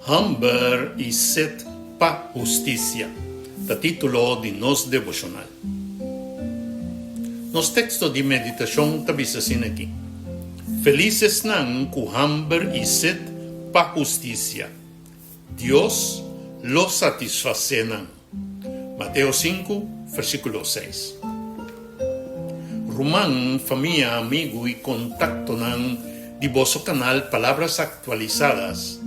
Hamber i set pa hustisia ta título di nos deboshonal. Nos teksto di meditashon ta bisa asina aki, Felis esnan ku hamber i set pa hustisia, Dios lo satisfasé nan. Mateo sinku, versíkulo seis. Ruman, famia, amigu i kontaktonan di boso kanal Palabras Actualizadas,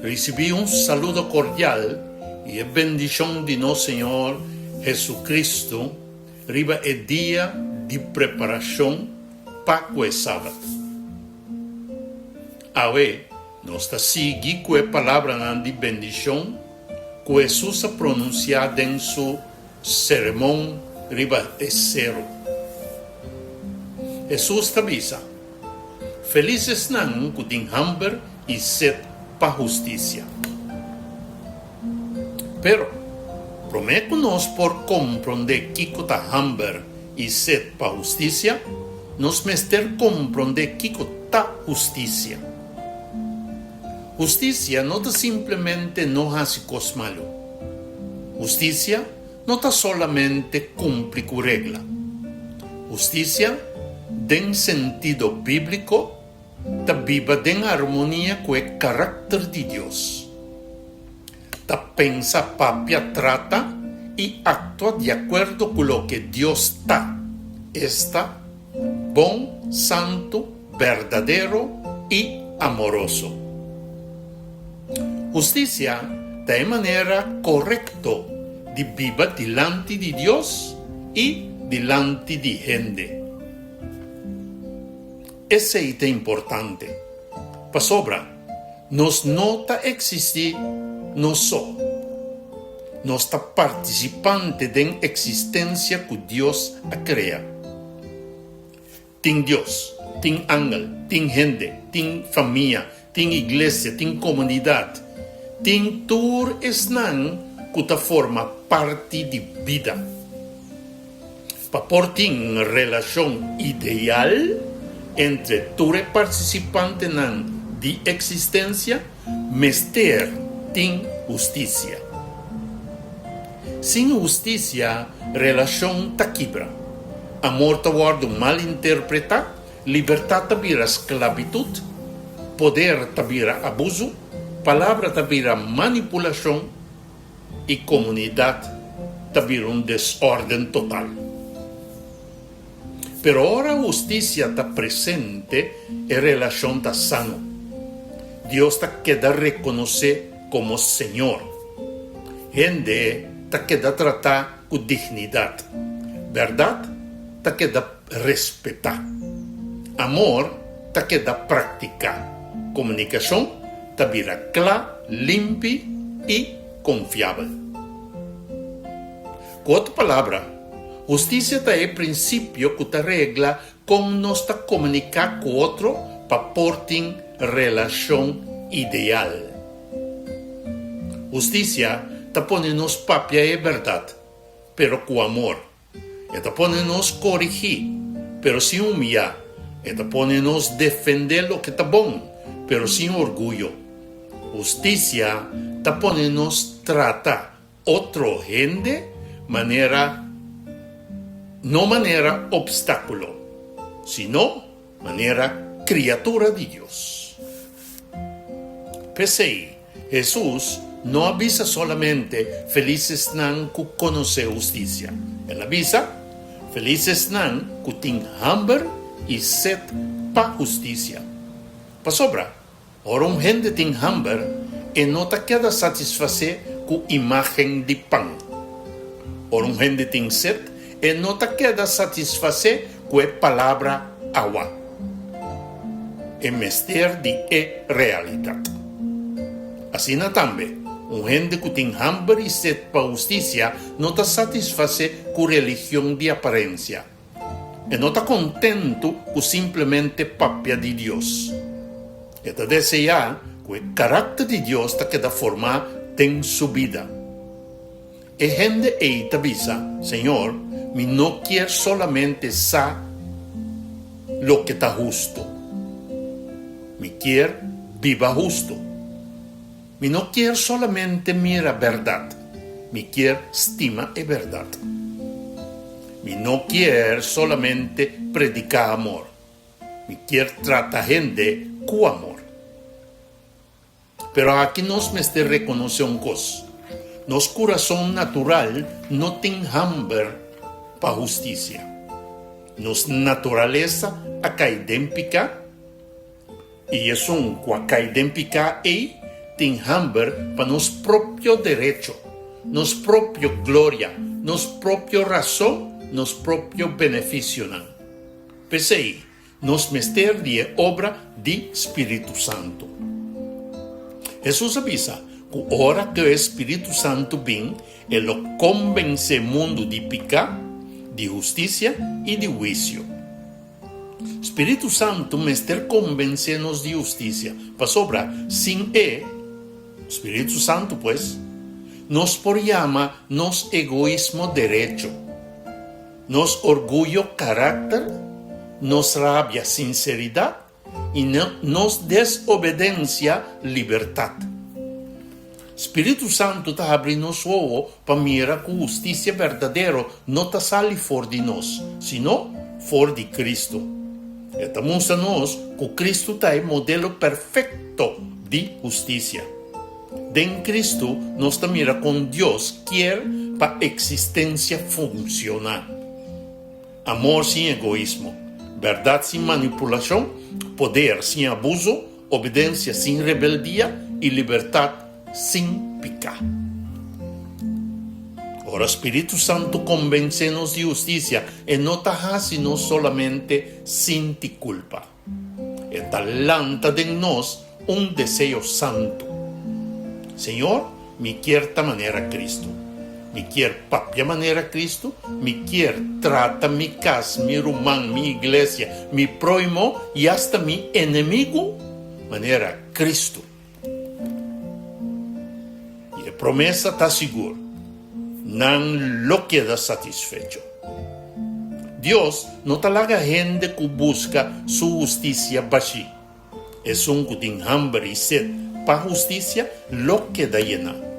risibí un saludo kordial i e bendishon di nos Señor Jesucristo riba e dia di preparashon pa ku e Sabat. Awe nos ta sigui ku e palabranan di bendishon ku Hesus a pronunsiá den su Sermon riba e Seru. Hesus ta bisa, Felis esnan ku tin hamber i set pa hustisia. Pero, promé ku nos por komprondé kiko ta hamber i set pa hustisia, nos mester komprondé kiko ta hustisia. Hustisia no ta simplemente no hasi kos malu. Hustisia no ta solamente kumpli ku regla. Hustisia, den sentido bíbliko, ta biba den armonia ku e karakter di Dios. Ta pensa, papia, trata i aktua di akuerdo ku loke Dios ta, esta, bon, santu, berdadero i amoroso. Hustisia ta e manera korekto di biba dilanti di Dios i dilanti di hende. Esei ta importante, pasobra nos no ta eksistí nos so. Nos ta partisipante den eksistensia ku Dios a krea. Tin Dios, tin angel, tin hende, tin famia, tin iglesia, tin komunidat, tin tur esnan ku ta forma parti di bida. Pa por tin relashon ideal entre tur e partisipantenan di eksistensia, mester tin hustisia. Sin hustisia, relashon ta kibra. Amor ta wòrdu malinterpretá, libertat ta bira sklabitut, poder ta bira abusu, palabra ta bira manipulashon i komunidat ta bira un desòrden total. Pero ora hustisia ta presente, e relashon ta sano. Dios ta keda rekonosé komo Señor. Hende ta keda tratá ku dignidat. Bèrdat ta keda respetá. Amor ta keda praktiká. Komunikashon ta bira kla, limpi i konfiabel. Ku otro palabra, hustisia ta e prinsipio ku ta regla kon nos ta komuniká ku otro pa por tin relashon ideal. Hustisia ta pone nos papia e bèrdat, pero ku amor. E ta pone nos korigí, pero sin humiyá. E ta pone nos defendé loke ta bon, pero sin orguyo. Hustisia ta pone nos trata Otro hende manera no manera obstáculo, sino manera criatura di Dios. P'esei, Hesus no a bisa solamente felis esnan cu conoce husticia. El a bisa, Felis esnan cu tin hamber i sed pa husticia. Pasobra Ora un hende tin hamber, e no ta keda satisfasé ku imágen di pan. Ora un hende tin set, e no ta keda satisfasé ku e palabra awa. E mester di e realidat. Asina tambe, un hende ku tin hamber i set pa hustisia no ta satisfasé ku religion di aparensia. E no ta kontentu ku simplemente papia di Dios. E ta deseá ku e karakter di Dios ta keda formá den su bida. E hende ei ta bisa, Señor, mi no kier solamente sa loke ta hustu. Mi kier biba hustu. Mi no kier solamente mira bèrdat, mi kier stima e bèrdat. Mi no kier solamente prediká amor, mi kier trata hende ku amor. Pero aki nos mester rekonosé un kos, nos kurason natural no tin hamber pa hustisia. Nos naturalesa a kai den piká, i esun ku a kai den piká ei tin hamber pa nos propio derecho, nos propio gloria, nos propio rason, nos propio benefisionan. P'esei, Nos mester di e obra di spiritu santu. Hesus a bisa ku ora ku e spiritu santu bin, e lo kombensé mundu di piká, di hustisia i di huisio. Spiritu santu mester kombensé nos di hustisia, pasobra sin e, spiritu santu pues, nos por yama nos egoismo derecho. Nos orguyo karakter, nos rabia sinseridat i nos desobedensia libertat. Spiritu Santu ta habri nos wowo pa mira ku hustisia berdadero no ta sali for di nos, sino for di Kristu. E ta mustra nos ku Kristu ta e modelo perfekto di hustisia. Den Kristu nos ta mira kon Dios kier pa eksistensia funshoná. Amor sin egoismo, bèrdat sin manipulashon, poder sin abuso, obedensia sin rebeldia i libertat sin piká. Ora Spiritu Santu kombensé nos di hustisia, e no ta hasi nos solamente sinti kulpa. E ta lanta den nos un deseo santu. Señor, mi kier ta manera Cristo. Mi kier papia manera Cristo. Mi kier trata mi cas, mi ruman, mi iglesia, mi proimo y hasta mi enemigo manera Cristo. I e promesa ta sigur, Nan lo keda satisfecho. Dios no ta laga hende ku buska su hustisia bashí. Esun ku tin hamber i set pa hustisia lo keda yená.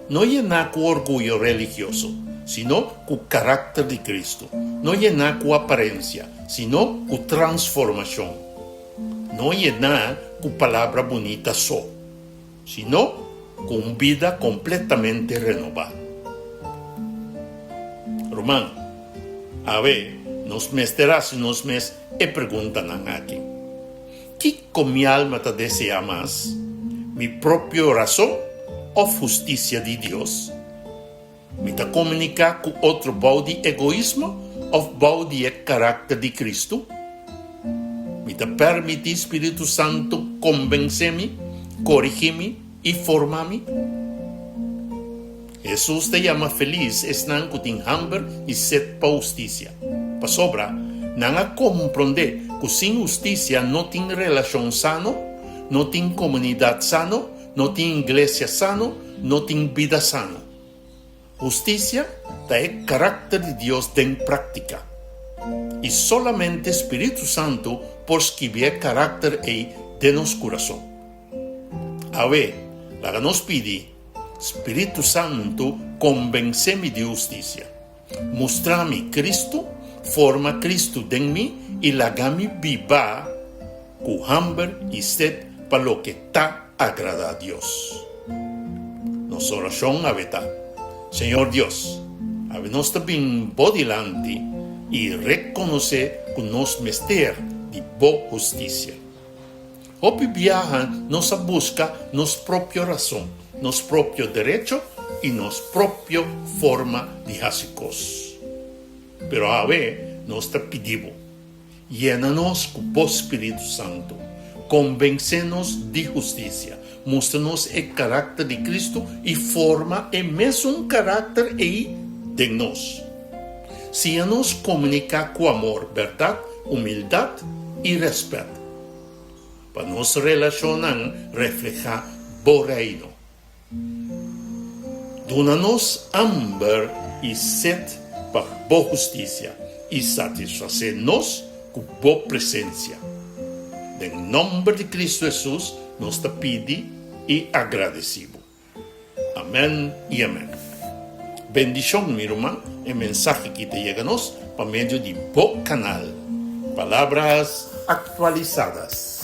No yená ku orguyo religioso, sino ku karakter di Kristu. No yená ku aparensia, sino ku transformashon. No yená ku palabra bunita so, sino ku un bida kompletamente renobá. Ruman, awe nos mester hasi nos mes e preguntanan aki, Kiko mi alma ta deseá mas, mi propio rason òf hustisia di Dios? Mi ta komuniká ku otro bou di egoismo òf bou di e karakter di Kristu? Mi ta pèrmití spiritu santu kombensé mi, korigí mi i forma mi? Hesus ta yama felis esnan ku tin hamber i set pa hustisia, pasobra nan a komprondé ku sin hustisia no tin relashon sano, no tin komunidat sano, No tin iglesia sano, no tin bida sano. Hustisia ta e karakter di Dios den práktika. I solamente Spiritu Santu por skibi e karakter ei den nos kurason. Awe, laga nos pidi, Spiritu Santu kombensé mi di hustisia. Mustra mi Kristu, forma Kristu den mi i laga mi biba ku hamber i set pa loke ta agradá Dios. Nos orashon awe ta, Señor Dios, awe nos ta bin Bo dilanti i rekonosé ku nos mester di Bo hustisia. Hopi biaha nos a buska nos propio rason, nos propio derecho i nos propio forma di hasi kos. Pero awe nos ta pidi bo, yena nos ku bo spiritu santu, konbensé nos di hustisia, mustra nos e karakter di Kristu i forma e mesun karakter ei den nos. Siña nos komuniká ku amor, bèrdat, humildat i rèspèt. Pa nos relashonnan reflehá Bo Reino. Duna nos hamber i set pa Bo hustisia i satisfasé nos ku Bo presensia. Den nòmber di Kristu Hesus nos ta pidi. i agradesí bo. Amèn i amèn. Bendishon mi ruman, e mensahe ki ta yega nos pa medio di bo kanal Palabras Actualizadas.